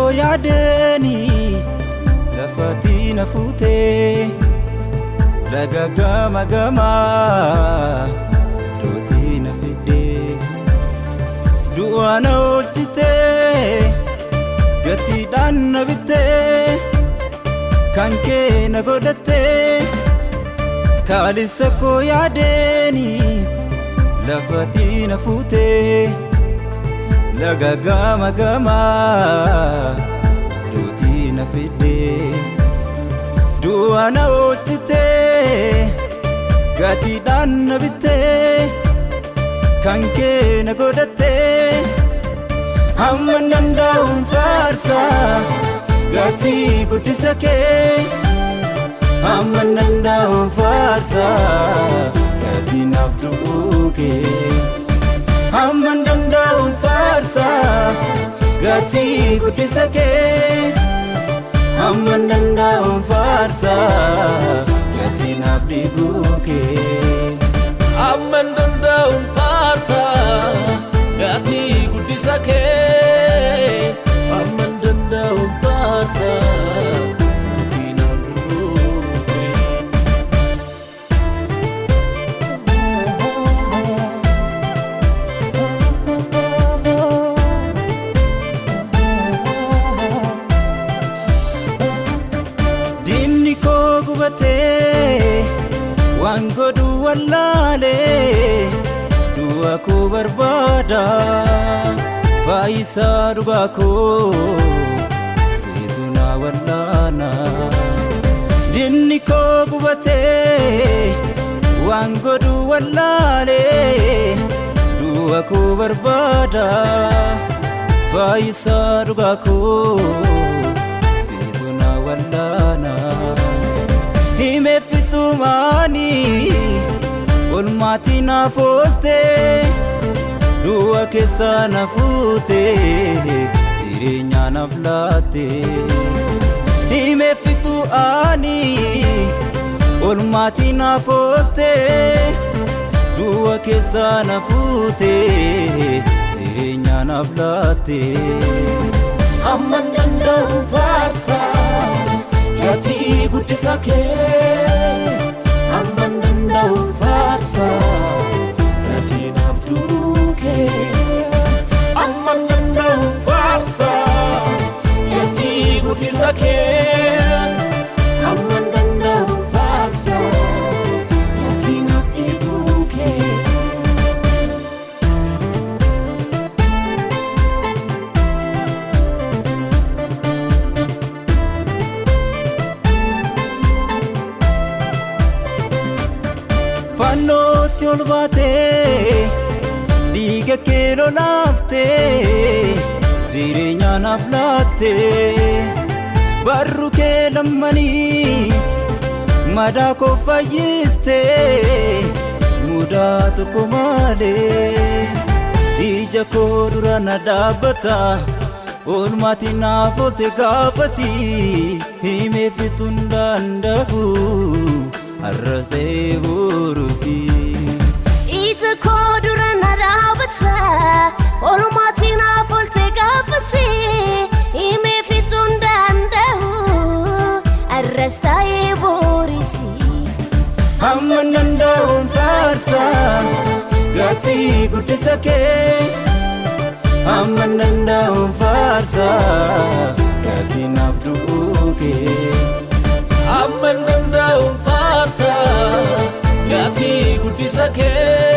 koo yaadeeni lafatti na fuutee laga gama gamaa dootii na fiddee du'a na oolchitee gatiidhaan na bittee kan kee na godhattee kaalessa koo yaadeeni lafatti na fuutee laga gama gamaa dootii na fiddee du'a na oolchitee gatiidhaan na bittee kan kee na godhattee hamma danda'uun faarsa gatii guddisa kee hamma danda'uun faarsa gatii naaf du'uu kee hamma danda'uun faarsa gatii guddisa kee hamma danda'uun faarsa gatii naaf dhiiguu kee. Amman danda'uun faarsa gatii guddisa kee. Amman danda'uun faarsa gatii naaf du'uu kee. Diinni koo gubatee waan godhu wallaalee du'a koo barbaada faayisaa dhugaa koo siitu na wallaana. Diinni koo gubatee waan godhu wallaalee du'a koo barbaada faayisaa dhugaa koo siitu na wallaana. Himee fitumaanii olmaatii naaf ooltee du'a keessaa na fuutee jireenya naaf laattee. Himee fitumaanii olmaatii naaf ooltee du'a keessaa na fuutee jireenya naaf laattee. Amman danda'uun faarsa gatii guddisa kee. Amman danda'uun faarsa gatii naaf du'uu kee. Amman danda'uun faarsa gatii guddisa kee. Amman danda'uun faarsa gatii naaf dhiiguu kee. Fannootti ol baatee dhiiga kee lolaaftee jireenya naaf laattee barru kee lammanii madaa koo fayyistee mudaa tokko malee ija koo dura na dhaabbata oolmaatii naaf oolte gaafasii himee fixuun danda'u har'as ta'ee borusi. Ija koo dura na dhaabata olmaatii naaf oolte gaafasii himee fixuun danda'u har'as ta'ee borisii. Hamma danda'uun faarsa gatii guddisa kee hamma danda'uun faarsa gatii naaf du'uu kee. Amman danda'uun faarsa gatii guddisa kee.